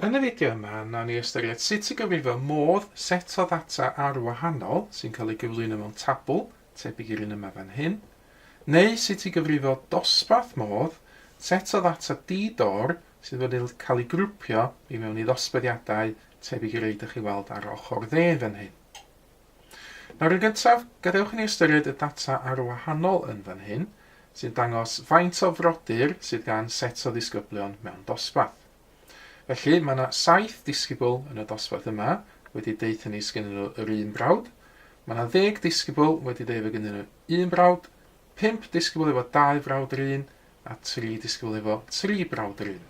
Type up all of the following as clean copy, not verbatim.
Yn y fideo yma, wnawn ni ystyried sut i gyfrifo modd set o ddata arwahanol sy'n cael ei gyflwyno mewn tabl, tebyg i'r un yma fan hyn, neu sut i gyfrifo dosbarth modd set o ddata di-dor sydd wedi cael ei grwpio i mewn i ddosbarthiadau tebyg i'r rei dych chi weld ar ochr dde fan hyn. Nawr yn gyntaf, gadewch i ni ystyried y data arwahanol yn fan hyn, sy'n dangos faint o frodyr sydd gan set o ddisgyblion mewn dosbarth. Felly, mae yna saith disgybl yn y dosbarth yma wedi deutha ni sgennyn nhw yr un brawd. Mae yna ddeg disgybl wedi deud fod gennyn nhw un brawd, pump disgybl efo dau frawd yr un, a tri disgybl efo tri brawd yr un.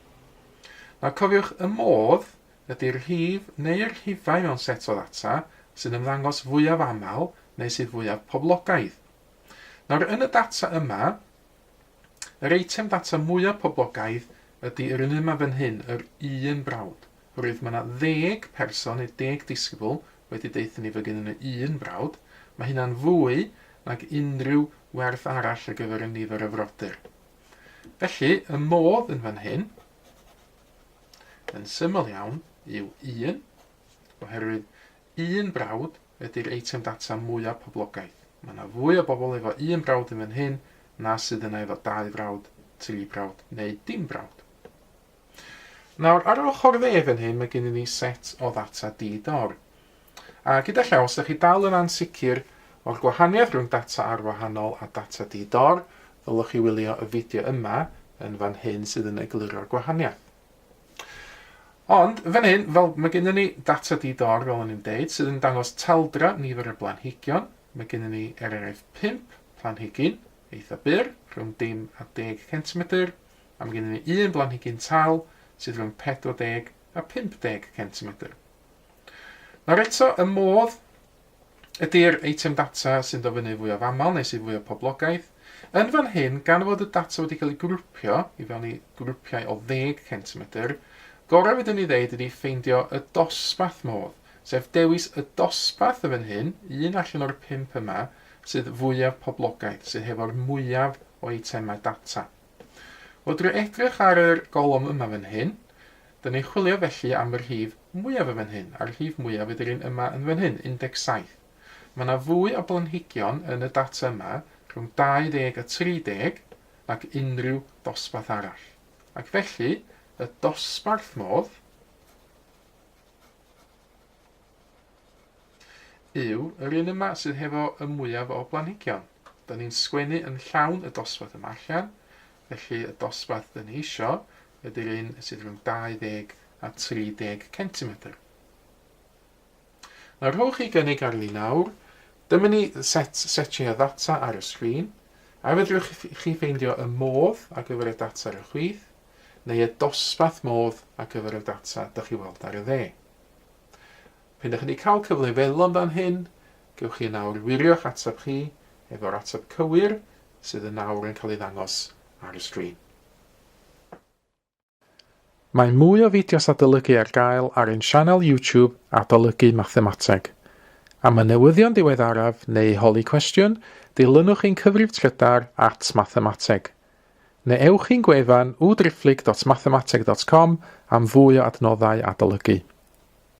Nawr cofiwch y modd ydy'r rhif neu'r rhifau mewn set o ddata sy'n ymddangos fwyaf aml neu sydd fwyaf poblogaidd. Nawr yn y data yma, Yr eitem data mwyaf poblogaidd ydy yr un yma fan hyn, yr un brawd. Oherwydd mae yna ddeg person neu deg disgybl wedi deutha ni fod gennyn nhw un brawd. Mae hynna'n fwy nag unrhyw werth arall ar gyfer y nifer o frodyr. Felly, y modd yn fan hyn, yn syml iawn, yw un, oherwydd Un brawd ydy'r eitem data mwyaf poblogaidd. Mae yna fwy o bobl efo un brawd yn fan hyn na sydd yna efo dau frawd, tri brawd neu dim brawd. Nawr, ar yr ochr dde fan hyn mae gennym ni set o ddata di-dor. A gyda llaw, os ydych chi dal yn ansicr o'r gwahaniaeth rhwng data arwahanol a data di-dor, ddylwch chi wylio y fideo yma yn fan hyn sydd yn egluro'r gwahaniaeth. Ond, fan hyn, fel mae gennym ni data di-dor, fel o'n i'n deud, sydd yn dangos taldra nifer y blanhigion. Mae gennym ni, er enghraifft, 5 planhigyn, eitha byr, rhwng dim a 10 centimetr, a mae gennym ni un blanhigyn tal, sydd rhwng 40 a 50 centimetr. Nawr eto, y modd Ydy'r eitem data sy'n dod fyny fwyaf aml neu sydd fwyaf poblogaidd? Yn fan hyn, gan fod y data wedi cael ei grwpio i fewn i grwpiau o ddeg centimetr, gorau fedrwn ni ddeud ydy ffeindio y dosbarth modd, sef dewis y dosbarth yn fan hyn, un allan o'r pump yma, sydd fwyaf poblogaidd, sydd hefo'r mwyaf o eitemau data. Wel, drwy edrych ar yr golofn yma fan hyn, dyn ni'n chwilio felly am y rhif mwyaf yn fan hyn, a'r rhif mwyaf ydy'r un yma yn fan hyn, 17. Mae yna fwy o blanhigion yn y data yma rhwng 20 a 30 nag unrhyw dosbarth arall. Ac felly, y dosbarth modd yw yr un yma sydd hefo y mwyaf o blanhigion. Da ni'n sgwennu yn llawn y dosbarth yma allan, felly y dosbarth da ni isio ydy'r un sydd rhwng 20 a 30 centimetr. Nawr rhowch chi gynnig arni nawr. Dyma ni set setiau o ddata ar y sgrin. A fedrwch chi ffeindio y modd ar gyfer y data ar y chwith, neu y dosbarth modd ar gyfer y data dych chi weld ar y dde. Pen dych chi wedi cael cyfle i feddwl amdan hyn, gewch chi nawr wirio'ch ateb chi efo'r ateb cywir sydd yn nawr yn cael ei ddangos ar y sgrin. Mae mwy o fideos adolygu ar gael ar ein sianel YouTube Adolygu Mathemateg. Am y newyddion diweddaraf neu holi cwestiwn, dilynwch ein cyfrif trydar at mathemateg. Neu ewch i'n gwefan www.mathemateg.com am fwy o adnoddau adolygu.